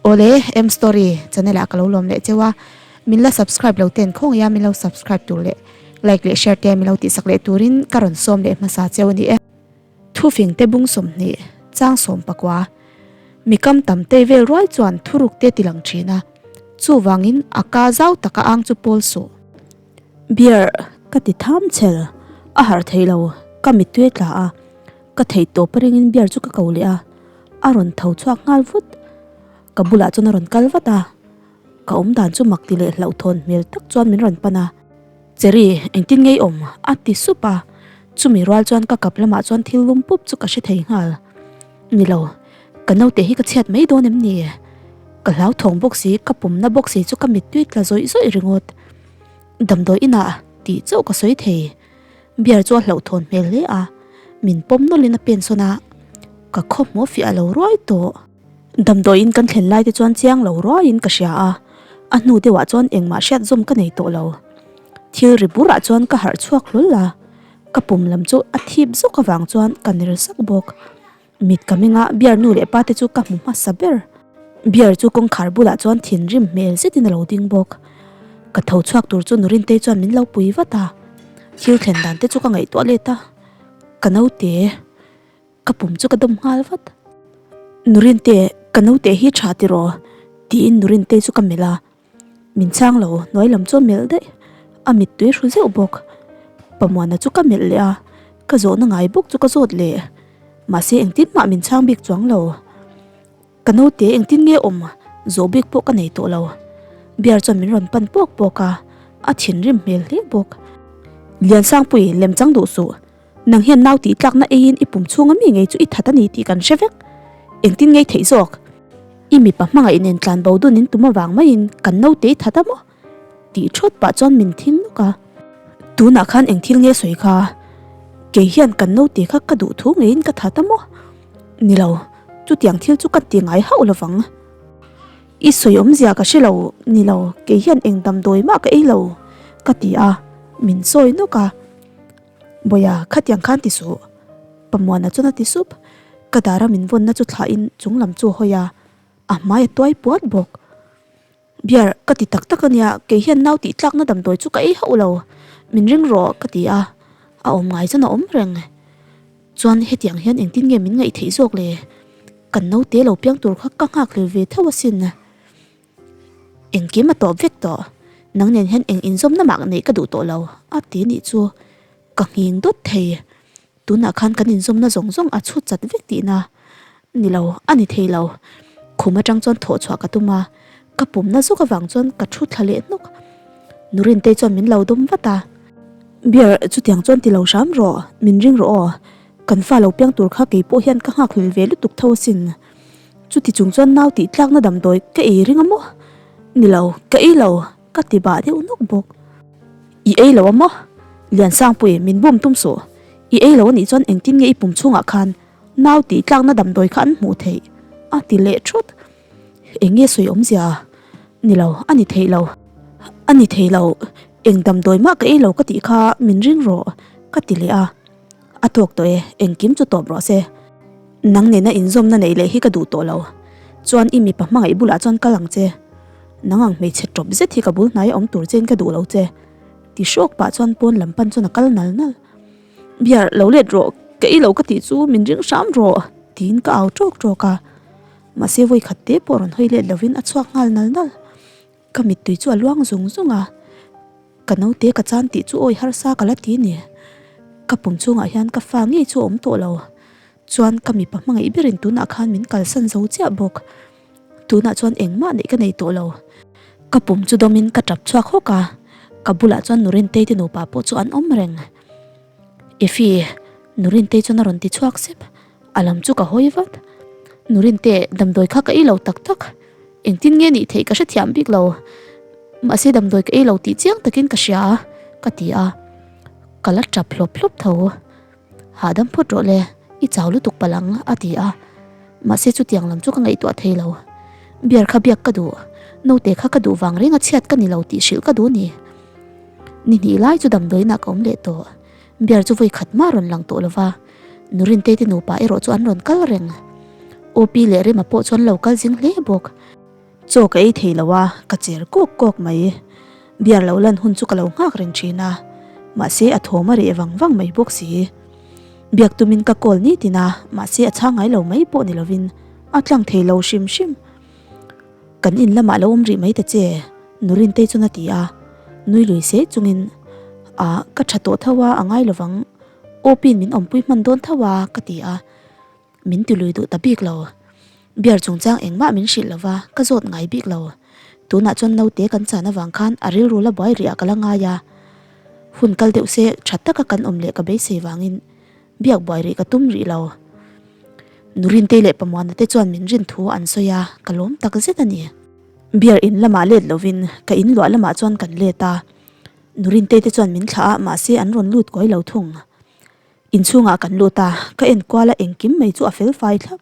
Awle, M Story channel ah ka lo lawm leh cheu a, min la subscribe lo ten khawngaih a min lo subscribe tur leh like leh share te min lo tihsak leh turin ka rawn sawm leh hmasa cheu a ni e. Thufing te bung 20, chang 19. Mi kam tam tei vel ruai chuan thuruk te ti lang thin a, chuvangin a ka zau taka ang chu pawl suh. Beer ka ti tham chel, a harh thei lo, ka mittui a tla a, ka theih tawp ringin beer chu ka ko leh a, a rawn tho chhuak nghal vut. Ka bulah chuan a rawn kal vat a, ka awmdan chu mak ti leh hlauhthawn hmel tak chuan min rawn pan a. Cherry, engtin ngei awm? a ti sup a, chumi rual chuan ka kap lamah chuan thil lum pup chu ka hre thei nghal. Ni lo, ka naute hi ka chhiat mai dawn em ni? Ka hlauthawng bawk si, ka pumna bawk si chu ka mittui tla zawih zawih ringawt. Damdawi inah tih chauh ka sawi thei. Beer chu a hlauhthawn hmel hle a, min pawm nawlhin a pensawn a, ka khawhmuh fiah lo ruai tawh. Damdawiin kan thlen lai te chuan chiang lo ruaiin ka hria a, a hnu deuhah chuan engmah hriat zawm ka nei tawh lo. Thil ri burah chuan ka harh chhuak hlawl a, ka pum lam chu a thip zawk avang chuan ka ner sak bawk. Mit ka menga beer nu leh pa te chu ka hmu hmasa ber. Beer chu kawngkhar bulah chuan thinrim hmel zetin a lo ding bawk. Ka tho chhuak tur chu Nurintei chuan min lo pui vat a, thil thlen dan te chu ka ngaihtuah let a, ka naute. Ka pum chu ka dawm nghal vat. Nurinte, ka naute hi tha tiraw? tiin Nurinte chu ka melh a. Min chhang lo, hnuai lam chu a melh daih. A mittui hru zeuh bawk. Pamuana chu ka melh leh a, ka zawhna ngai bawk chu ka zawt leh. Mahse engtin mah min chhang bik chuang lo. Ka naute engtin nge awm zawh bik pawh ka nei tawh lo. Bear chuan min rawn pan pawk pawk a, a thinrim hmel hle bawk. Liansangpui, lemchang duh suh. Nang hian nau tih tlakna eiin i pum chhunga mi ngei chu i that a ni tih kan hre vek. Engtin ngei theih zawk? I mipa hmangaih nen tlan bo dun in tum avang maiin kan naute i that a maw? Tih thawt pah chuan min thing nawk a. Tunah khan eng thil nge sawi kha? Kei hian kan naute kha ka duh thu ngeiin ka that a maw? Ni lo, chutiang thil chu ka ti ngai hauh lovang. I sawi awmzia ka hre lo, ni lo, kei hian eng damdawi mah ka ei lo, ka ti a, min sawi nawk a. Bawia, khatiang khan ti suh. Pamuana chuan a ti sup. Ka dara min vawnna chu thlahin chung lam chu a hawi a, a hmai a tuai puat bawk. Beer, ka ti tak tak a nia, kei hian nau tih tlakna damdawi chu ka ei hauh lo. Min ring rawh, ka ti a, a awm ngai chuan a awm reng. Chuan hetiang hian engtin nge min ngaih theih zawk le? Kan naute lo piang tur kha ka nghak hlel ve tho asin. Engkim a tawp vek tawh, nang nen hian eng inzawmna mah neih ka duh tawh lo, a ti nih chu ka nghing dawt thei. Tunah khan kan inzawmna zawng zawng a chhut chat vek tihna ni lo, a ni thei lo. Khum atang chuan thawh chhuah ka tum a, ka pumna zawk avang chuan ka thu thla leh hnawk. Nurintei chuan min lo dawm vat a. Beer, chutiang chuan ti lo hram rawh, min ring rawh aw. Kan fa lo piang tur kha kei pawh hian ka nghakhlel ve lutuk tho asin. Chuti chung chuan nau tih tlakna damdawi ka ei ring a maw? Ni lo, ka ei lo, ka ti bah deuh nawk bawk. I ei lo a maw? Liansangpui, min bum tum suh. I ei lo anih chuan engtin nge i pum chhungah khan nau tih tlakna damdawi kha an hmuh theih? A ti leh thut. Eng nge sawi awmzia? Ni lo, a ni thei lo. A ni thei lo, eng damdawi mah ka ei lo ka tih kha min ring rawh, ka ti leh a. A tawk tawh e, engkim chu tawp rawh se. Nang nena inzawmna neih leh hi ka duh tawh lo. Chuan i mipa hmangaih bulah chuan kal ang che. Nang ang hmeichhe tawp zet hi ka bul hnaia awm tur chein ka duh lo che. Ti hrawk pah chuan pawn lam pan chuan a kal nal nal. Biar, lo let rawh, ka ei lo ka tih chu min ring hram rawh, tiin ka au tawk tawk a. Mahse vawi khat te pawh rawn hawi let lovin a chhuak nghal nal nal. Ka mittui chu a luang zung zung a, ka naute ka chan tih chu awi harsa ka la ti ni. Ka pum chungah hian ka fa ngei chu a awm tawh lo. Chuan ka mipa hmangaih berin tunah khan min kalsan zo chiah bawk. Tunah chuan engmah neih ka nei tawh lo. Ka pum chu dawmin ka tap chhuak hawk a, ka bulah chuan Nurintei te nupa pawh chu an awm reng. Efi, Nurintei chuan a rawn ti chhuak sep. A lam chu ka hawi vat. Nurinte, damdawi kha ka ei lo tak tak. Engtin nge nih theih ka hrethiam bik lo. Mahse damdawi ka ei lo tih chiang takin ka hria a, ka ti a. Ka la tap hlawp hlawp tho. Hahdam phawt rawh le, i chau lutuk palh ang, a ti a. Mahse chutiang lam chu ka ngaihtuah thei lo. Beer kha biak ka duh, naute kha ka duh vang reng a chhiat ka ni lo tih hrilh ka duh ni. Ni hnih lai chu damdawiinah ka awm leh tawh. Beer chu vawi khat mah rawn lang tawh lo va, Nurintei te nupa erawh chu an rawn kal reng. Opi leh Rema pawh chuan lo kal zing hle bawk. Chaw ka ei thei lo a, ka cher kawk kawk mai. Beer lo lan hun chu ka lo nghak reng thin a, mahse a thawm a reh vang vang mai bawk si. Biak tumin ka call nitin a, mahse a chhang ngai lo mai pawh ni lovin a tlang thei lo hrim hrim. Kan in lamah lo awm rih mai ta che, Nurintei chuan a ti a, nui lui se chungin, Ah, ka tha tawh tho a, a ngai lovang, Awpiin min awmpui hman dawn tho a, ka ti a. Min ti lui duh ta bik lo. Beer chungchang engmah min hrilh lo va, ka zawt ngai bik lo. Tunah chuan naute kan chan avang khan a rilru la buai rih ah ka la ngai a. Hun kal deuh se tha taka kan awm leh ka beisei vangin biak buai rih ka tum rih lo. Nurintei leh Pamuana te chuan min rin thu an sawi a, ka lawm tak zet a ni. Beer in lamah let lovin ka in luah lamah chuan kan let a. Nurintei te chuan min thlah a, mahse an rawn lut kawi lo thung. Inchhungah kan lut a, ka en kual a engkim mai chu a fel fai thlap.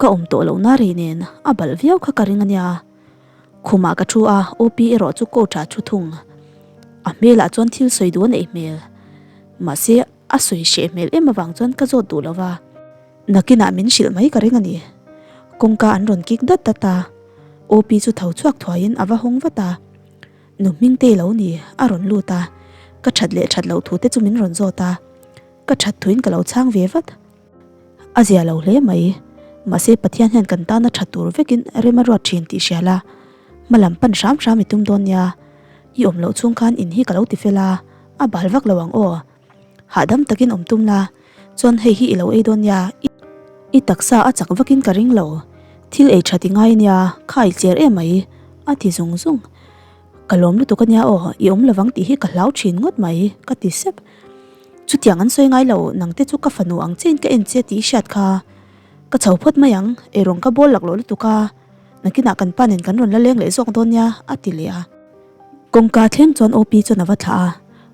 Ka awm tawh lohna rei nen a balh viau kha ka ring a nia. Khumah ka thu a, OP erawh chu coach ah thu thung. A hmelah chuan thil sawi duh a neih hmel. Mahse a sawi hreh hmel em avang chuan ka zawt duh lo va. Nakinah min hrilh mai ka ring a ni. Kawngka an rawn kik dat dat a, OP chu tho chhuak thuaiin a va hawng vat a. Nu Hmingtei lo ni, a rawn lut a, ka that leh that loh thu te chu min rawn zawt a, ka that thuin ka lo chhang ve vat. A zia lo hle mai, mahse Pathian hian kan tana tha tur vekin rem a ruat thin tih hria la, hma lam pan hram hram i tum dawn nia, i awm loh chhung khan in hi ka lo ti fel a, a bal vak lo ang aw. Hahdam takin awm tum la, chuan hei hi i lo ei dawn nia, i taksa a chak vakin ka ring lo, thil ei that i ngai ania, kha i cher em mai, a ti zung zung. Ka lawm lutuk ania aw, i awm lovang tih hi ka hlau thin ngawt mai, ka ti sep. Chutiang an sawi ngai lo, nangte chu ka fanu ang chiahin ka en che tih i hriat kha. Ka chho phawt mai ang, eirawng ka bawl laklawh lutuk a, nakinah kan pa nen kan rawn la leng leh zawk dawn nia, a ti leh a. Kawngka thleng chuan OP chuan a va thlah a,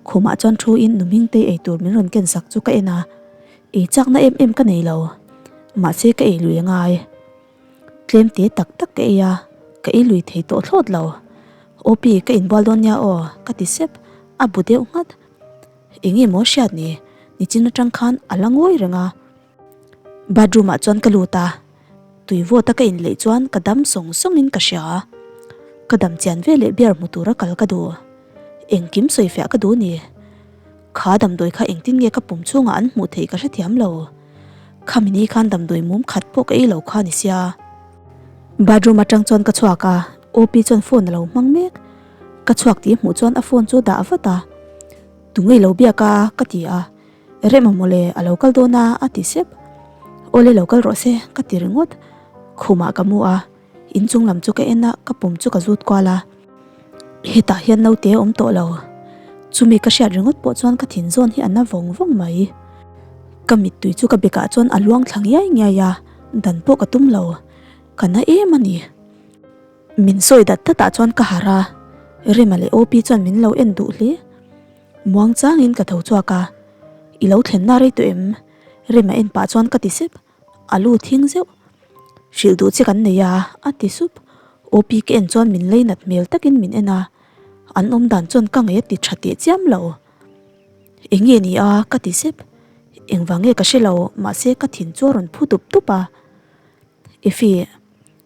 khumah chuan thu in nu Hmingtei ei tur min rawn ken sak chu ka en a, ei chakna em em ka nei lo, mahse ka ei lui a ngai. Tlem te tak tak ka ei a, ka ei lui thei tawh thlawt lo. OP ka inbual dawn nia aw ka ti sep, a bu deuh nghat. Eng nge maw hriat ni, nichin atang khan a la ngawi reng a. Bathroom ah chuan ka lut a, tui vawt a ka inleih chuan ka dam sawng sawng in ka hria. Ka dam chian veleh beer hmu tura kal ka duh. Engkim sawi fiah ka duh ni. Kha damdawi kha engtin nge ka pum chhungah an hmuh theih ka hrethiam lo. Khami ni khan damdawi mum khat pawh ka ei lo kha ni sia. Bathroom atang chuan ka chhuak a, OP chuan phone a lo hmang mek. Ka chhuak tih hmuh chuan a phone chu a dah vat a. Tunge lo biak a? ka ti a. Rem a mawle, a lo kal dawn a, a ti sep. Awle lo kal rawh se, ka ti ringawt. Khumah ka mu a, inchung lam chu ka en a, ka pum chu ka zut kual a. Hetah hian naute a awm tawh lo. Chumi ka hriat ringawt pawh chuan ka thin zawn hi a na vawng vawng mai. Ka mittui chu ka bekah chuan a luang thla ngiai ngiai a, dan pawh ka tum lo. Ka na em a ni. Min sawi dat datah chuan ka harh a, Rema leh Opi chuan min lo en duh hle. Muang changin ka tho chhuak a, I lo thlenna rei tawh em? Rema en pah chuan ka ti sep, a lu thing zeuh. Hrilh duh che kan nei a, a ti sup. OP ka en chuan min lei nat hmel takin min en a, an awm dan chuan ka ngei a ti tha teh chiam lo. Eng nge ni a? ka ti sep. Engvang nge ka hre lo, mahse ka thin chu a rawn phu dup dup a. Effie,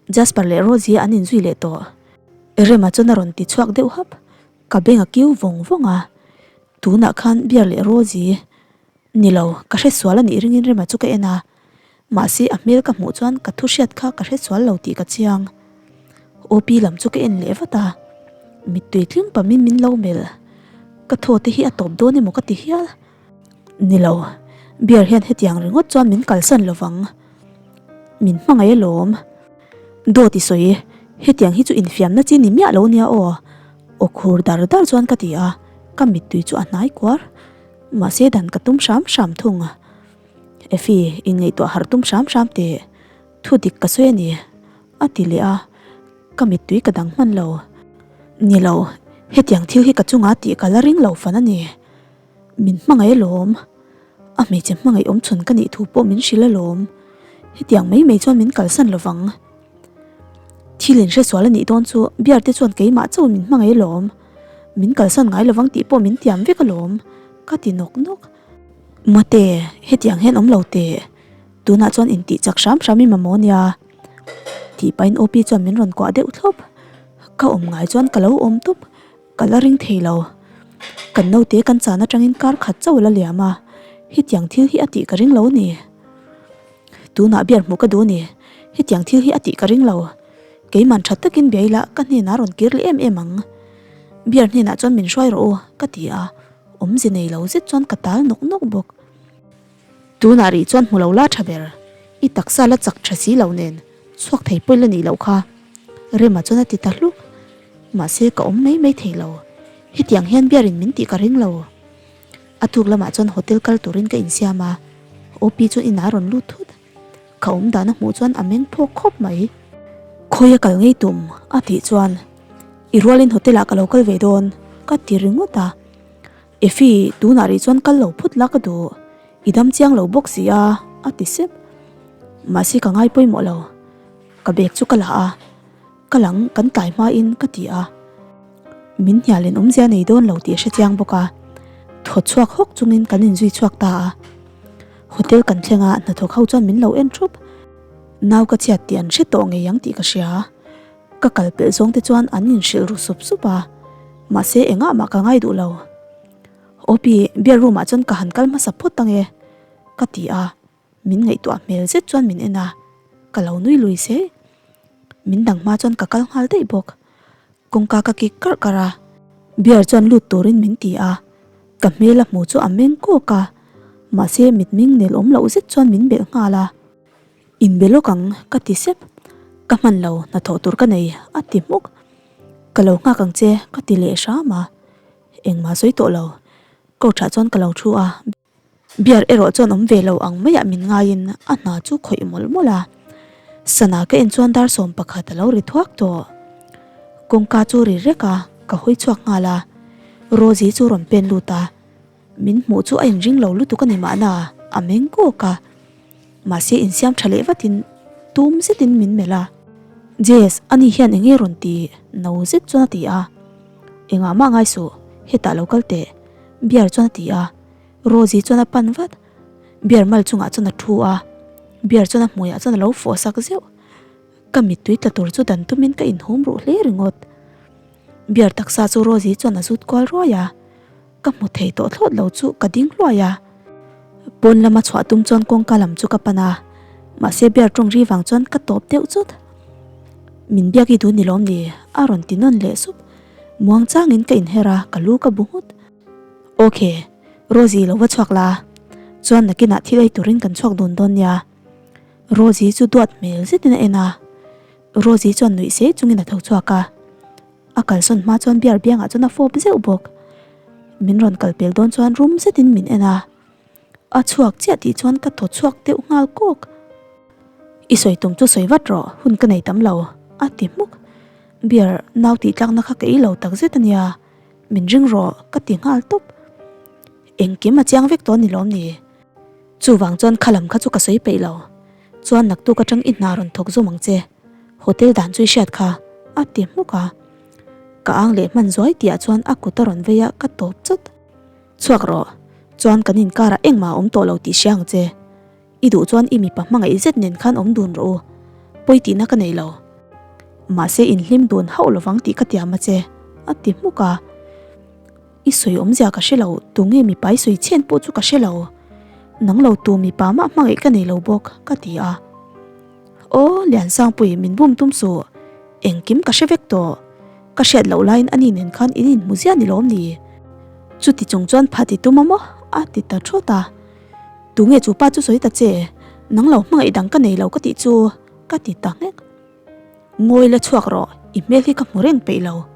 Jasper leh Rosie an inzui leh tawh. Rema chuan a rawn ti chhuak deuh hap. Ka beng a kiu vawng vawng a, tunah khan beer leh Rosie ni lo, ka hre sual a nih ringin Rema chu ka en a, mahse a hmel ka hmuh chuan ka thu hriat kha ka hre sual lo tih ka chiang. OP lam chu ka en leh vat a, mittui tling pamin min lo melh, ka thaw te hi a tawp dawn emaw ka ti hial. Ni lo, beer hian hetiang ringawt chuan min kalsan lovang, min hmangaih alawm. Dawt i sawi, hetiang hi chu infiamna chi ni miah lo nia aw, aw khur dar dar chuan ka ti a, ka mittui chu a hnai kuar. Mahse dan ka tum hram hram thung. Effie, inngaihtuah harh tum hram hram teh, thu dik ka sawi a ni, a ti leh a, ka mittui ka dang hman lo. Ni lo, hetiang thil hi ka chunga tih ka la ring lo fan a ni. Min hmangaih alawm. A hmeichhe hmangaih awm chhun ka nih thu pawh min hrilh alawm. Hetiang mai mai chuan min kalsan lovang. Thil in hresual a nih dawn chu Bear te chuan keimah chauh min hmangaih alawm. Min kalsan ngai lovang tih pawh min tiam vek alawm. Ka ti nawk nawk. Mate, hetiang hian awm lo teh. Tunah chuan intih chak hram hram i mamawh nia. Tih pahin Opi chuan min rawn kuah deuh thlawp. Ka awm ngai chuan ka lo awm tawp, ka la ring thei lo. Kan naute kan chan atangin kar khat chauh a la liam a, hetiang thil hi a tih ka ring lo a ni. Tunah beer hmuh ka duh a ni, hetiang thil hi a tih ka ring lo. Keiman tha takin bia ila ka hnenah a rawn kir leh em em ang. Beer hnenah chuan min hruai rawh u, ka ti a, awmze nei lo zet chuan ka tal nawk nawk bawk. Tunah rih chuan hmu lo la tha ber, i taksa la chak tha si lo nen chhuak thei pawi la nih loh kha. Rema chuan a ti ta hluk. Mahse ka awm mai mai thei lo, hetiang hian beer in min tih ka ring lo. A tuk lamah chuan hotel kal turin ka insiam a, OP chuan inah a rawn lut thut. Ka awm dan a hmuh chuan a meng phawk khawp mai. Khawi a kal ngei tum? a tih chuan, I rualin hotel ah ka lo kal ve dawn ka ti ringawt a. Effie, tunah rih chuan kal lo phut la ka duh, i dam chiang lo bawk si a, a ti sep. Mahse ka ngai pawimawh lo, ka bag chu ka la a, ka lang kan tlai hmain ka ti a. Min hnialin awmzia nei dawn lo tih a hre chiang bawk a, thaw chhuak hawk chungin kan inzui chhuak ta a. Hotel kan thleng a, hnathawk ho chuan min lo en thup. Nau ka chhiat tih an hre tawh ngei ang tih ka hria. Ka kal pelh zawng te chuan an inhrilh ru sup sup a, mahse engah mah ka ngai duh lo. Opi, beer room ah chuan ka han kal hmasa phawt ang e, ka ti a, min ngaihtuah hmel zet chuan min en a, ka lo nui lui se. Min dang hma chuan ka kal nghal daih bawk. Kawngka ka kik karh karh a, beer chuan lut turin min ti a, ka hmel a hmu chu a meng kawk a, mahse mitming nel awm loh zet chuan min belh nghal a. Inbe lawk ang ka ti sep. Ka hman lo, hnathawh tur ka nei a ti hmuk. Ka lo nghak ang che ka ti leh hram a, engmah sawi tawh lo. Coach ah chuan ka lo thu a, beer erawh chuan awm ve lo ang maiah min ngaiin a hna chu khawih mawlh mawlh a. Sana ka en chuan dar 11 a lo ri thuak tawh. Kawngka chu ri rek a, ka hawi chhuak nghal a. Rosie chu rawn pen lut a. Min hmuh chu a inring lo lutuk a ni mahna, a meng kawk a. Mahse insiam tha leh vatin tum zetin min melh a. Jess, ani hian eng nge rawn ti? No zet chuan a ti a. Engah mah ngai suh, hetah lo kal teh, Bear chuan a ti a. Rosie chuan a pan vat. Bear mal chungah chuan a thu a. Bear chuan a hmuiah chuan a lo fawh sak zeuh. Ka mittui tla tur chu dan tumin ka inhum ruh hle ringawt. Bear taksa chu Rosie chuan a zut kual ruai a. Ka hmu thei tawh thlawt lo chu ka ding hluai a. Pawn lama chhuah tum chuan kawngka lam chu ka pan a, mahse bear tawng ri vang chuan ka tawp deuh chut. Min biak i duh ni lawm ni? a rawn ti nawn leh sup. Muang changin ka inher a, ka lu ka bu nghut. Ok, Rosie lo va chhuak la, chuan nakinah thil ei turin kan chhuak dun dawn nia. Rosie chu duat hmel zetin a en a, Rosie chuan nuih sei chungin a tho chhuak a. A kalsawn hma chuan bear biangah chuan a fawp zeuh bawk. Min rawn kal pel dawn chuan rum zetin min en a. A chhuak chiah tih chuan ka thaw chhuak deuh nghal kawk. I sawi tum chu sawi vat rawh, hun ka nei tam lo, a ti hmuk. Bear nau tih tlakna kha ka ei lo tak zet a nia, min ring rawh ka ti nghal tawp. Engkim a chiang vek tawh a ni lawm ni? Chuvang chuan kha lam kha chu ka sawi peih lo. Chuan naktuk atang i hna rawn thawk zawm ang che. Hotel dan chu i hriat kha, a ti hmuk a. Ka ang leh hman zuai tihah chuan a kut a rawn vei a, ka tawp chawt. Chhuak rawh, chuan kan inkarah engmah a awm tawh lo tih hria ang che. I duh chuan i mipa hmangaih zet nen khan awm dun rawh u, pawi tihna ka nei lo. Mahse inhlim dun hauh lovang tih ka tiam a che, a ti hmuk a. I sawi awmzia ka hre lo, tunge mipa i sawi chhen pawh chu ka hre lo. Nang lo tu mipa mah hmangaih ka nei lo bawk, ka ti a. Aw, Liansangpui, min bum tum suh. Engkim ka hre vek tawh. Ka hriat loh laiin ani nen khan in inhmu ziah ni lawm ni? Chuti chung chuan phat i tum a maw? a ti ta thawt a. Tunge chu pa chu sawi ta che, nang lo hmangaih dang ka nei lo ka tih chu, ka ti ta nghek. Ngawi la chhuak rawh, i hmel hi ka hmu reng peih lo.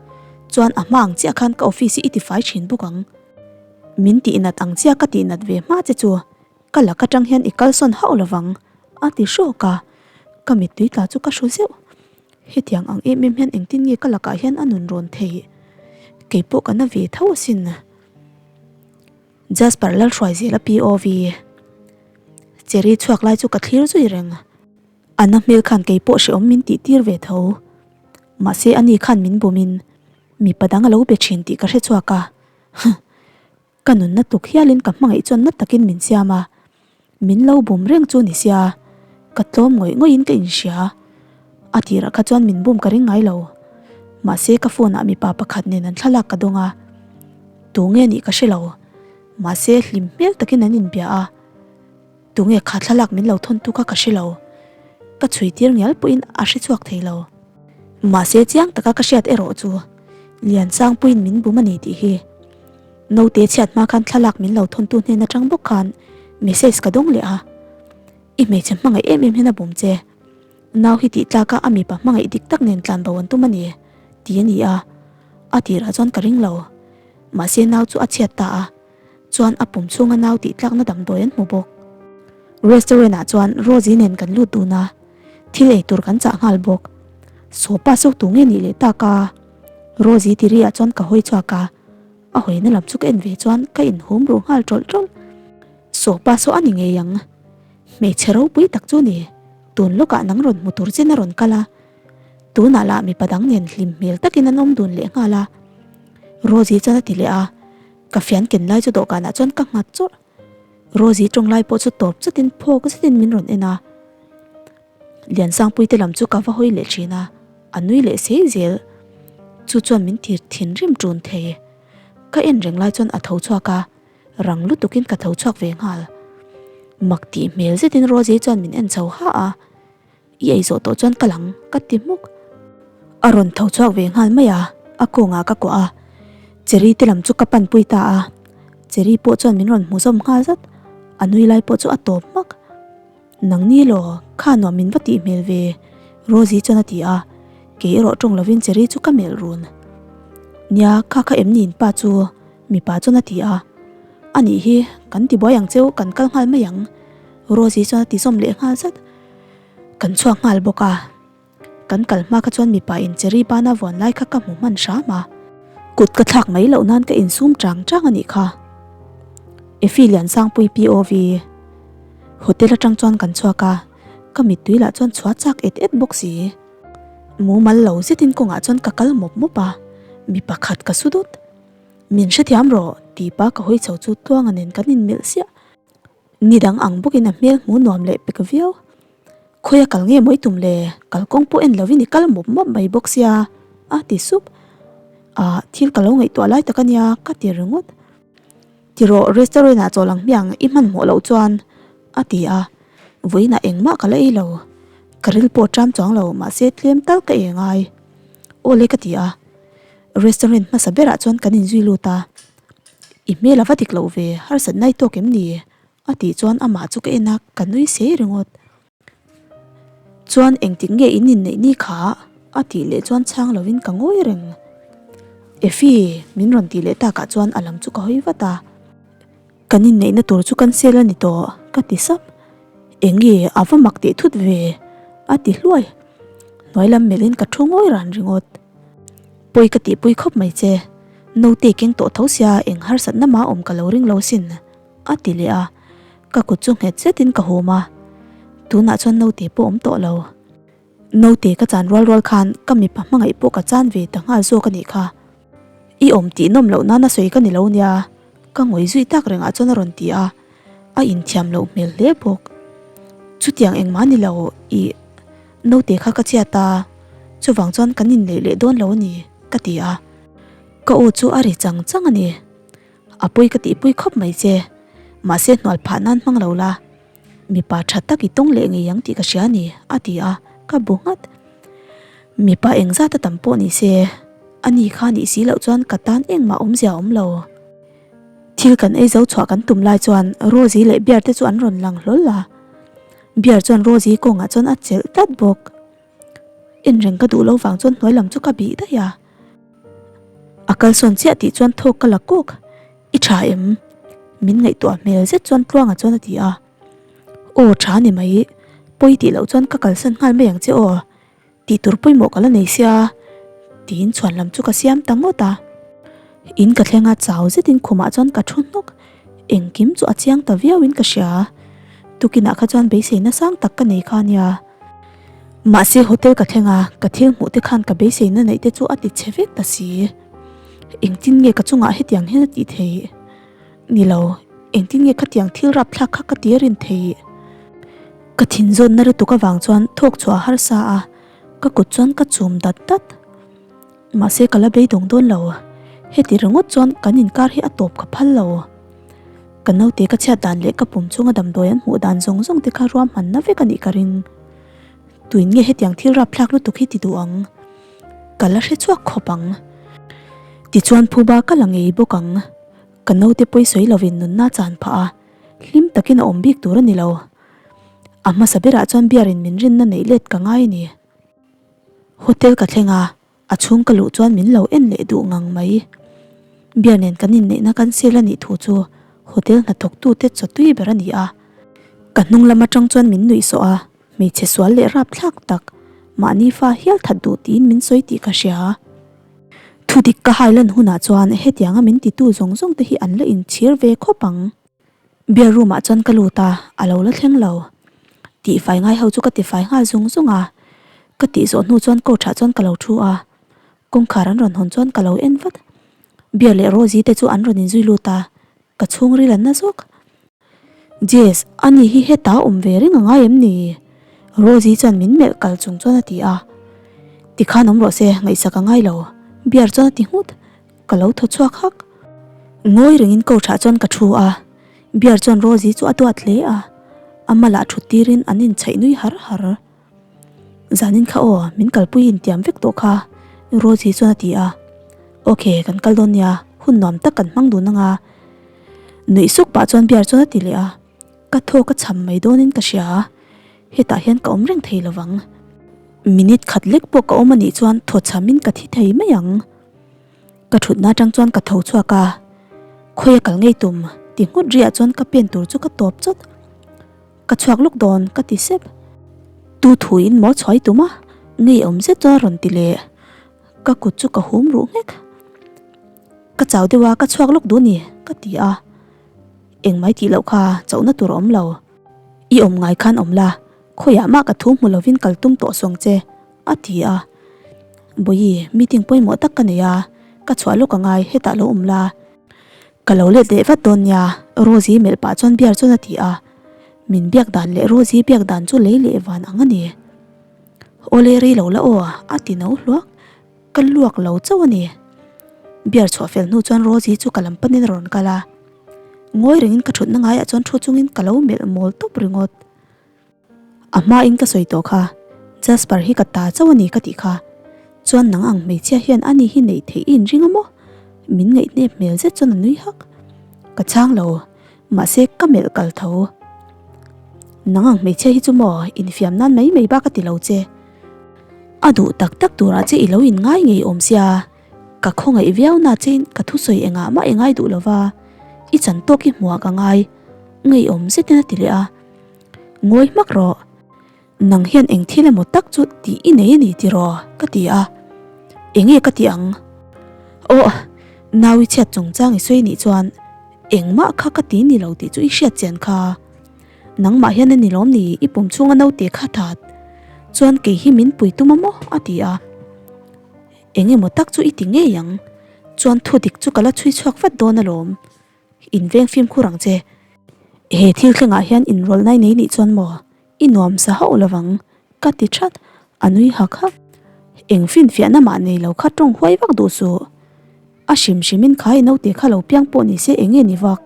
Chuan a hma ang chiah khan ka office hi i tifai thin bawk ang. Min tihnat ang chiah ka tihnat ve hma che chu ka lak atang hian i kalsawn hauh lovang, a ti hrawk a. Ka mittui tla chu ka hru zeuh. Hetiang ang em em hian engtin nge ka lakah hian a nun rawn theih? Keipawh ka na ve tho asin. Jasper Lalhruaizela POV. Cherry chhuak lai chu ka thlir zui reng. A na hmel khan kei pawh hrehawm min tih tir ve tho. Mahse ani khan min bawmin mipa dang a lo be thin tih ka hre chhuak a. Huh. Ka nunna tuk hialin ka hmangaih chuan na takin min siam a. Min lo bawm reng chu ni sia, ka tlawm ngawih ngawihin ka inhria. A tirah kha chuan min bum ka ring ngai lo. Mahse ka phone ah mipa pakhat nen an thlalak ka dawng a. Tunge nih ka hre lo. Mahse hlim hmel takin an inbia a. Tunge kha thlalak min lo thawn tu kha ka hre lo. Ka chhui tir ngial pawhin a hre chhuak thei lo. Mahse chiang taka ka hriat erawh chu Liansangpuiin min bum a ni tih hi. Naute chhiat hma khan thlalak min lo thawn tu hnen atang bawk khan message ka dawng leh a. I hmeichhe hmangaih em em hian a bum che. Nau hi tih tlaka a mipa hmangaih dik tak nen tlan bo an tum a ni, ti a ni a. A tirah chuan ka ring lo. Mahse nau chu a chhiat ta a, chuan a pum chhunga nau tih tlakna damdawi an hmu bawk. Restaurant ah chuan Rosie nen kan lut dun a, thil ei tur kan chah nghal bawk. Sopa saw tu nge nih leh tak a? Rosie ti ri ah chuan ka hawi chhuak a, a hawina lam chu ka en ve chuan ka inhum ruh nghal tawlh tawlh. Sopa saw a ni ngei ang. Hmeichhe ropui tak chu ni, tun lawkah nang rawn hmu tur chin a rawn kal a, tunah lah mipa dang nen hlim hmel takin an awm dun leh nghal a. Rosie chuan a ti leh a, ka fian ken lai chu dawhkanah chuan ka nghat chawrh. Rosie tawng lai pawh chu tawp chatin phawk zetin min rawn en a. Liansangpuite lam chu ka va hawi leh thin a, a nui leh sei zel. Chu chuan min tir thinrim ṭun thei. Ka en reng lai chuan a tho chhuak a. Rang lutukin ka tho chhuak ve nghal. Mak tih hmel zetin Rosie chuan min en chho ha a, I ei zawh tawh chuan ka lang ka ti hmuk. A rawn tho chhuak ve nghal mai a, a kawngah ka kuah a, Cherry te lam chu ka panpui ta a, Cherry pawh chuan min rawn hmu zawm nghal zat, a nui lai pawh chu a tawp hmak. Nang ni law, kha nuam min va tih hmel ve, Rosie chuan a ti a, kei erawh tawng lovin Cherry chu ka melh run. Nia, kha kha em niin pa chu? Mipa chuan a ti a, A nih hi, kan ti buai ang cheu, kan kal nghal mai ang, Rosie chuan a ti zawm leh nghal zat. Kan chhuak nghal bawk a, kan kal hma kha chuan mipa in cherry bana vuan lai kha ka hmu hman hram a, kut ka thlak mai loh nan ka insum chang chang a nih kha. Effie Liansangpui POV Hotel atang chuan kan chhuak a, ka mittui lah chuan chhuah chak et et bawk si. Mumal lo zetin kawngah chuan ka kal mawp mawp a, mi pakhat ka su dawt. Min hrethiam rawh, tih pa ka hawi chho chu Tluanga nen kan inmelh siah. Ni dang ang bawkin a hmel hmu nuam leh pek viau. Khawi a kal nge mawi tum le, kalkawng pawh en lovin i kal mawp mawp mai bawk sia, a ti sup. Ah, thil ka lo ngaihtuah lai tak a nia, ka ti ringawt. Ti rawh, restaurant ah chawl ang hmiang i hmanhmawh loh chuan, a ti a. Vawiinah engmah ka la ei lo. Ka ril pawh ṭam chuang lo, mahse tlem tal ka ei ngai. Aw le ka ti a. Restaurant hmasa berah chuan kan inzui lut a, I hmel a va dik loh ve, harsat nai tawk em ni? a tih chuan amah chu ka en a, ka nui sei ringawt. Chuan engtik nge in inneih ni kha? a tih leh chuan chhang lovin ka ngawi reng. Effie, min rawn tih leh takah chuan a lam chu ka hawi vat a. Kan inneihna tur chu cancel a ni tawh, ka ti sap. Enge a va mak teh thut ve? a ti hluai. Hnuai lam melhin ka thu ngawi ran ringawt. Pawi ka tihpui khawp mai che. Naute keng tawh tho sia eng harsatna mah awm ka lo ring lo sin, a ti leh a. Ka kut chu nghet zetin ka hum a. Tunah chuan naute pawh awm tawh lo. Naute ka chan rual rual khan ka mipa hmangaih pawh ka chan ve ta nghal zawk a nih kha. I awm tih nawm loh nana sawi ka ni lo nia, ka ngawi zui tak rengah chuan a rawn ti a, a inthiam loh hmel hle bawk. Chutiang engmah ni lo, ih, naute kha ka chhiat a, chuvang chuan kan inneih leh dawn lo a ni, ka ti a. Ka aw chu a ri chang chang a ni. A pawi ka tihpui khawp mai che, mahse hnual phah nan hmang lo la. Mipa tha tak i tawng leh ngei ang tih ka hria a ni, a ti a, ka bu nghat. Mipa engzat a tam pawh ni se, a ni kha nih si loh chuan ka tan engmah awmzia a awm lo. Thil kan ei zo chhuah kan tum lai chuan Rosie leh Bear te chu an rawn lang hlawl a, Bear chuan Rosie kawngah chuan a chelh tlat bawk. En reng ka duh lo vang chuan hnuai lam chu ka bih daih a. A kalsawn chiah tih chuan thawk ka la kawk. I tha em? Min ngaihtuah hmel zet chuan Tluanga chuan a ti a. Aw tha ni mai, pawi tih loh chuan ka kalsan nghal mai ang che aw. Tih tur pawimawh ka la nei sia tiin chhuan lam chu ka siam ta ngawt a. In ka thleng a chau zetin khumah chuan ka thu hnawk. Engkim chu a chiang ta viauin ka hria. Tukinah kha chuan beiseina sang tak ka nei kha nia. Mahse hotel ka thleng a, ka thil hmuh te khan ka beiseina neih te chu a ti chhe vek ta si. Engtin nge ka chungah hetiang hian a tih theih? Ni lo, engtin nge khatiang thil rapthlak kha ka ti a rin theih? Ka thinzawnna lutuk avang chuan thawk chhuah a harsa a, Ka kut chuan ka chum dat dat. Mahse ka la beidawng dawn lo. Heti ringawt chuan kan inkar hi a tawp ka phal lo. Ka naute ka chhiat dan leh ka pum chunga damdawi an hmuh dan zawng zawng te kha ruahmanna vek a nih ka ring. Tuin nge hetiang thil rapthlak lutuk hi ti duh ang? Ka la hre chhuak khawp ang. Tichuan phuba ka la ngei bawk ang. Ka naute pawi sawi lovin nunna chan phah a, hlim takin a awm bik tur a ni lo. A hmasa berah chuan biarin min rinna neih let ka ngai a ni. Hotel ka thleng a, a chhung ka luh chuan min lo en leh duh ngang mai. Beer nen kan inneihna kan sel a nih thu chu hotel hnathawktute chaw tui ber a ni a. Ka hnung lam atang chuan min nuih sawh a, hmeichhe sual leh rapthlak tak, mahni fa hial that duh tiin min sawi tih ka hria. Thudik ka hailan hunah chuan hetianga min titu zawng zawng te hi an la inchhir ve khawp ang. Beer room ah chuan ka lut a, a lo la thleng lo. Tihfai ngai ho chu ka tifai nghal zung zung a, ka tih zawh hnu chuan coach ah chuan ka lo thu a, kawngkhar an rawn hawn chuan ka lo en vat. Beer leh Rosie te chu an rawn inzui lut a, ka chhungril an na zawk. Jess, ani hi hetah awm ve reng a ngai em ni? Rosie chuan min melh kal chung chuan a ti a. Tikhan awm rawh se, ngaihsak a ngai lo, Beer chuan a ti nghut. Ka lo thaw chhuak hak. Ngawi rengin coach ah chuan ka thu a, Bear chuan Rosie chu a duat hle a, a malah thut tirin an inchhaih nui har har. Zanin kha aw, min kalpui intiam vek tawh kha, Rosie chuan a ti a. Ok, kan kal dawn nia, hun nuam tak kan hmang dun anga. Nuih suk pah chuan Bear chuan a ti leh a, ka thaw ka cham mai dawnin ka hria, hetah hian ka awm reng thei lovang. Minute khat lek pawh ka awm anih chuan thaw chhamin ka thi thei mai ang. Ka thutna atang chuan ka tho chhuak a, Khawi a kal ngei tum ti nghut riah chuan ka pen tur chu ka tawp chawt. Ka chhuak lawk dawn ka ti sep. Tu thuin maw chhuai tum a, ngei awm zet chuan a rawn ti leh. Ka kut chu ka hum ruh nghek. Ka chau deuh a, ka chhuak lawk duh ni ka ti a. Engmai tih loh kha chauhna tur a awm lo. I awm ngai khan awm la, khawiah mah ka thu hmu lovin kal tum tawh suang che. A ti a, Bawihi, meeting pawimawh tak ka nei a, ka chhuah lawk angai, hetah lo awm la. Ka lo let leh vat dawn nia, Rosie melh pah chuan biar chuan a ti a, min biak dan leh Rosie biak dan chu lei leh van ang a ni. Awle rei lo la aw, a ti no hluak, ka luak lo chauh a ni. Biar chhuah fel hnu chuan Rosie chu ka lam panin a rawn kal a, ngawi rengin ka thutna ngaiah chuan thu chungin ka lo melh mawl tawp ringawt. A hma in ka sawi tawh kha, Jasper hi ka ta chauh a ni ka tih kha. Chuan nang ang hmeichhia hian ani hi neih theih i inring a maw? Min ngaihnep hmel zet chuan a nui hak. Ka chhang lo, mahse ka melh kal tho. Nang ang hmeichhia hi chu maw infiam nan mai mai bak a ti lo che. A duh tak tak turah che i lo inngai ngei awm sia, ka khawngaih viau na chein ka thusawi engah mah i ngai duh lova, i chan tawk i hmuh ah ka ngai, ngeiawm zetin a ti leh a. Ngawi hmak rawh, nang hian eng thil emaw tak chu tih i nei a ni tiraw? ka ti a, Enge ka ti ang? Aw, nau i chhiat chungchang i sawi nih chuan engmah kha ka ti ni lo tih chu i hriat chian kha. Nangmah hian a ni lawm ni i pum chhunga naute kha that chuan kei hi min pui tum a maw? a ti a, Eng emaw tak chu i ti ngei ang, chuan thudik chu ka la chhui chhuak vat dawn alawm. In veng fimkhur ang che. He thil thlengah hian inrawlh nai nei nih chuan maw i nuam sa hauh lovang ka ti that, a nui hak hak. Eng finfiahna mah nei lo kha tawng huai vak duh suh. A hrim hrimin kha i naute kha lo piang pawh ni se eng nge ni vak.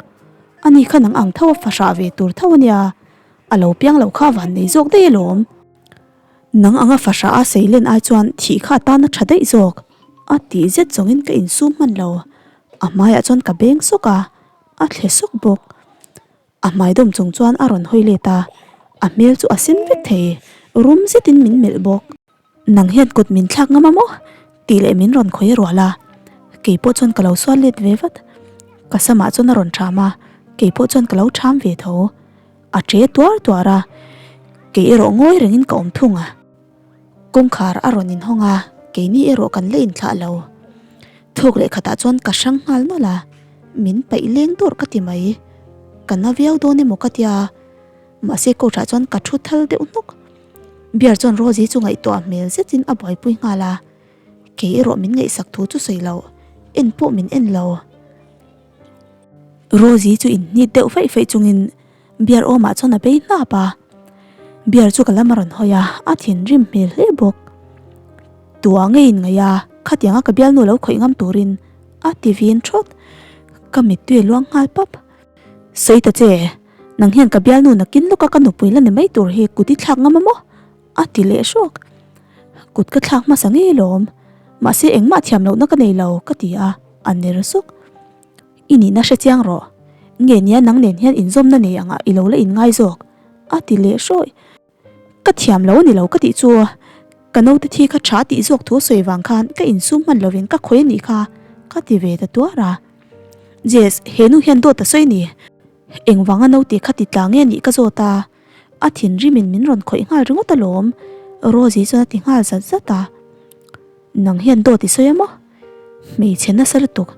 Ani kha nang ang tho a fahrah ve tur tho a nia, a lo piang lo kha van nei zawk daih alawm. Nang anga fahrah a seilen ai chuan thih kha atana tha daih zawk a tih zet zawngin ka insum hman lo. A hmaiah chuan ka beng sawk a, a thle sawk bawk. A hmai dawm chung chuan a rawn hawi let a, a hmel chu a sen vek thei, rum zetin min melh bawk. Nang hian kut min thlak ngam a maw? tih leh min rawn khawi rual a, keipawh chuan ka lo sual let ve vat. Ka samah chuan a rawn ṭham a, keipawh chuan ka lo ṭham ve tho. A ṭe tuar tuar a, kei erawh ngawi rengin ka awm thung a. Kawngkhar a rawn inhawng a, keini erawh kan la inthlah lo. Thawk leh khatah chuan ka hrang nghal nawlh a, min paih leng dawrh ka ti mai. Ka na viau dawn emaw ka tia, mahse coach ah chuan ka thu thal deuh hnawk. Bear chuan Rosie chu ngaihtuah hmel zetin a buaipui nghal a, kei erawh min ngaihsak thu chu sawi lo, en pawh min en lo. Rosie chu inhnit deuh faih faih chungin Bear awmah chuan a bei hnap a, Bear chu ka lam a rawn hawi a, a thinrim hmel hle bawk. Tua nge in ngaih a, khatianga ka bialnu lo khawih ngam turin a ti vin thawt. Ka mittui a luang nghal pap. Sawi ta che, nang hian ka bialnu nakin lawka ka nupui la ni mai tur hi kut i thlak ngam a maw? A ti leh hrawk. Kut ka thlak hmasa ngei lawm, mahse engmah thiam lohna ka nei lo ka ti a, a ner suk. I nihna hre chiang rawh, nge nia nang nen hian inzawmna nei angah i lo la inngai zawk a ti leh hrawih. Ka thiam lo a ni lo ka tih chu ka naute thi kha tha tih zawk thu sawi vang khan ka insum hman lovin ka khawi a nih kha ka ti ve ta tuar a. Jess, he nu hian dawt a sawi a ni. Engvanga naute kha ti tla nge a nih ka zawt a, a thinrimin min rawn khawih nghal ringawt alawm Rosie chuan a ti nghal zat zat a. Nang hian dawt i sawi a maw? Hmeichhe nasa lutuk,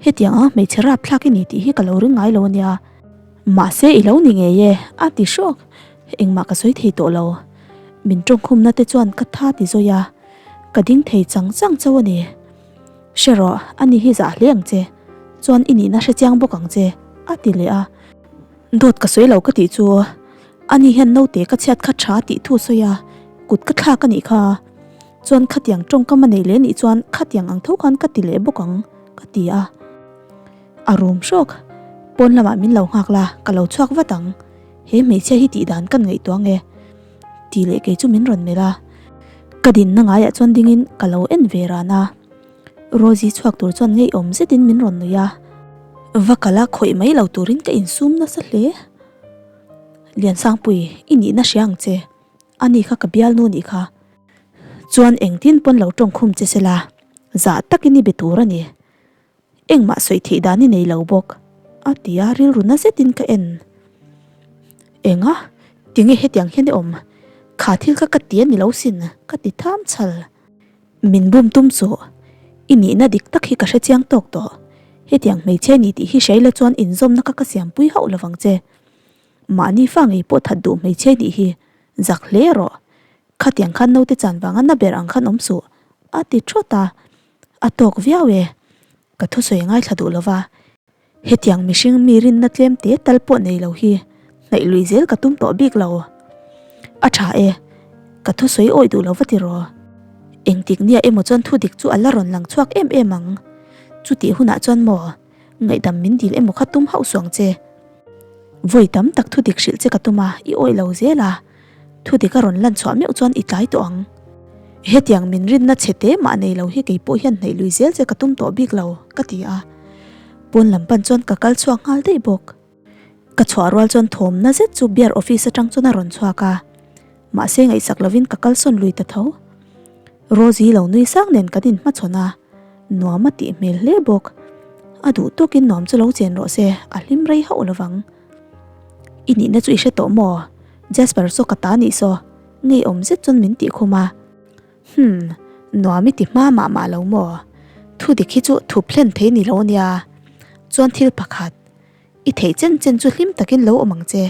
hetiang anga hmeichhe rapthlak i ni tih hi ka lo ring ngai lo a nia. Mahse i lo ni ngei e, a ti hrawk. Engmah ka sawi thei tawh lo. Min tawngkhumna te chuan ka tha ti zawi a, ka ding thei chang chang chauh a ni. Hre rawh, ani hi zah hle ang che. Chuan i nihna hre chiang bawk ang che, a ti leh a. Dawt ka sawi lo ka tih chu, ani hian naute ka chhiat kha tha tih thu sawi a, kut ka thlak a nih kha. Chuan khatiang tawngkam a neih leh nih chuan khatiang ang tho khan ka ti leh bawk ang, ka ti a. A rum hrawk. Pawn lamah min lo nghak la, ka lo chhuak vat ang. He hmeichhia hi tih dan kan ngaihtuah ang e. Tih leh kei chu min rawn melh a. Ka dinna ngaiah chuan dingin ka lo en ve ran a. Rosie chhuak tur chuan ngeiawm zetin min rawn nuih a. Va kal a khawih mai lo turin ka insum nasa hle. Liansangpui, i nihna hria ang che. Ani kha ka bialnu nih kha. Chuan engtin pawn lo tawngkhum che sela, zah takin i be tur a ni. Engmah sawi theih dan i nei lo bawk, a ti a, rilru na zetin ka en. Enga? Tinge hetiang hian i awm? Kha thil kha ka ti a ni lo sin, ka ti tham chhal. Min bum tum suh, i nihna dik tak hi ka hre chiang tawk tawh. Hetiang hmeichhia ni tih hi hreila chuan inzawmna kha ka siampui hauh lovang che. Mahni fa ngei pawh that duh hmeichhia nih hi zak hle rawh. Khatiang khan naute chan vanga na ber ang khan awm suh, a ti thawt a. A tawk viau e, ka thusawi ngaithla duh lova, hetiang mihring mi rinna tlem te tal pawh nei lo hi hnaih lui zel ka tum tawh bik lo. A tha e, ka thusawi awih duh lova tiraw? Engtik nia emaw chuan thu dik chu a la rawn lang chhuak em em ang. Chutih hunah chuan maw, ngaihdam min dil emaw kha tum hauh suang che. Vawi tam tak thu dik hrilh che ka tum a, i awih lo zel a. Thu dik a rawn lan chhuah meuh chuan i tlai tawh ang. Hetiang min rinna chhe te mah nei lo hi kei pawh hian hnaih lui zel che ka tum tawh bik lo, ka ti a. Pawn lam pan chuan ka kal chhuak nghal daih bawk. Ka chhuah rual chuan thawmna zet chu beer office atang chuan a rawn chhuak a. Mahse ngaihsak lovin ka kalsawn lui ta tho. Rosie lo nui sang nen kan inhmachhawn a, nuam a tih hmel hle bawk. A duh tawkin nuam chu lo chen rawh se, a hlim rei hauh lovang. I nihna chu i hre tawh maw? Jasper saw ka ta nih saw, ngeiawm zet chuan min tih khum a. Hmm, nuam i ti hma mah mah lo maw? Thu dik hi chu thup hlen thei ni lo ania. Chuan thil pakhat, i theih chen chen chu hlim takin lo awm ang che.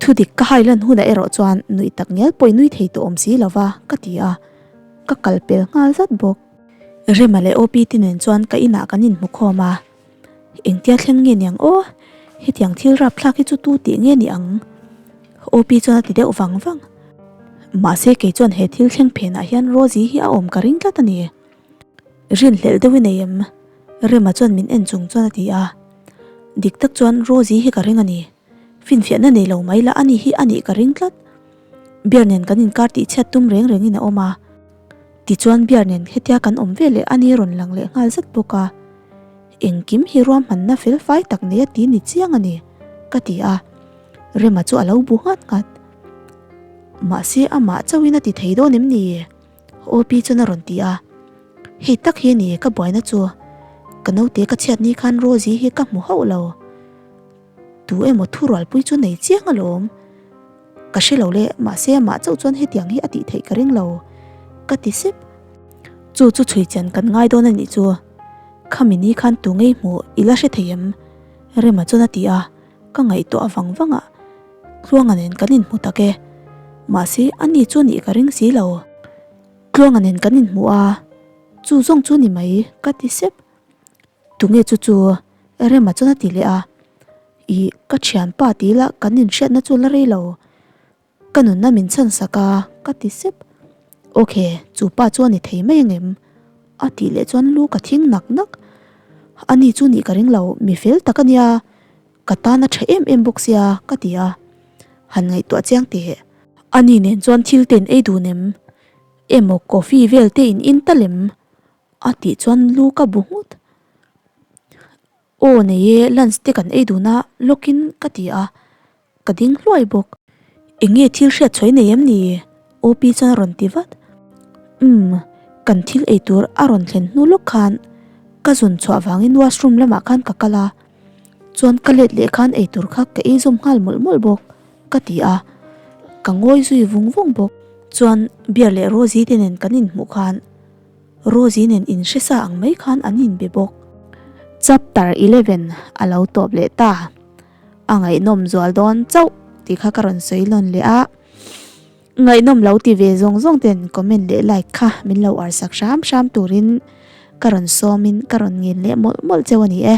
Thu dik ka hai lan hunah erawh chuan nuih tak ngial pawh i nui thei tawh awm si lo va, ka ti a, ka kal pel nghal zat bawk. Rema leh OP te nen chuan ka inah kan inhmu khawm a, engtia thleng nge niang aw, hetiang thil rapthlak hi chu tu tih nge ni ang? OP chuan a ti deuh vang vang. Mahse kei chuan he thil thleng phenah hian Rosie hi a awm ka ring tlat a ni. Rinhlelh deuh i nei em? Rema chuan min en chung chuan a ti a, dik tak chuan Rosie hi ka ring a ni. Finfiahna nei lo mai la ani hi a nih ka ring tlat. Beer nen kan inkar tih chhiat tum reng rengin a awm a. Tichuan beer nen hetia kan awm ve leh ani rawn lang leh nghal zet bawk a. Engkim hi ruahmanna fel fai tak nei a ti ni chiang a ni, ka ti a. Rema chu a lo bu nghat nghat. Mahse amah chauhin a ti thei dawn em ni? OP chuan a rawn ti a. Hei tak hi a ni ka buaina chu. Ka naute ka chhiat ni khan Rosie hi ka hmu hauh lo. Tu emaw thurualpui chu nei chiang alawm. Ka hre lo le, mahse amah chauh chuan hetiang hi a tih theih ka ring lo, ka ti sep. Chu chu chhui chian kan ngai dawn a nih chu. Khami ni khan tu ngei hmuh i la hre thei em? Rema chuan a ti a, ka ngaihtuah vang vang a, Tluanga nen kan inhmu tak e. Mahse ani chu nih ka ring si lo. Tluanga nen kan inhmu a, chu zawng chu ni mai, ka ti sep. Tunge chu chu? Rema chuan a ti leh a, Ih, ka thianpa ti ila kan inhriatna chu la rei lo. Ka nunna min chhan sak a, ka ti sep. Ok, chu pa chu a ni thei mai angem? A tih leh chuan lu ka thing nak nak. Ani chu nih ka ring lo, mi fel tak a nia, ka tan a tha em em bawk sia ka ti a. Han ngaihtuah chiang teh. Ani nen chuan thil ten ei dun em? Emaw coffee vel te in in tal em? A tih chuan lu ka bu nghut. Aw nei e, lunch te kan ei dun a, lawkin ka ti a, ka ding hluai bawk. Eng nge thil hriat chhuai nei em ni? OP chuan a rawn ti vat. Umm, kan thil ei tur a rawn thlen hnu lawk khan ka zun chhuah vangin washroom lamah khan ka kal a, chuan ka let leh khan ei tur kha ka ei zawm nghal mawlh mawlh bawk ka ti a, ka ngawi zui vung vung bawk. Chuan Bear leh Rosie te nen kan inhmuh khan Rosie nen in hre sa ang mai khan an inbe bawk. Chapter 11 a lo tawp leh ta. A ngaihnawm zual dawn chauh tih kha ka rawn sawi lawn leh a. Ngaihnawm lo ti ve zawng zawng ten comment leh like kha min lo arsak hram hram turin ka rawn sawmin ka rawn ngen leh mawlh mawlh cheu a ni e.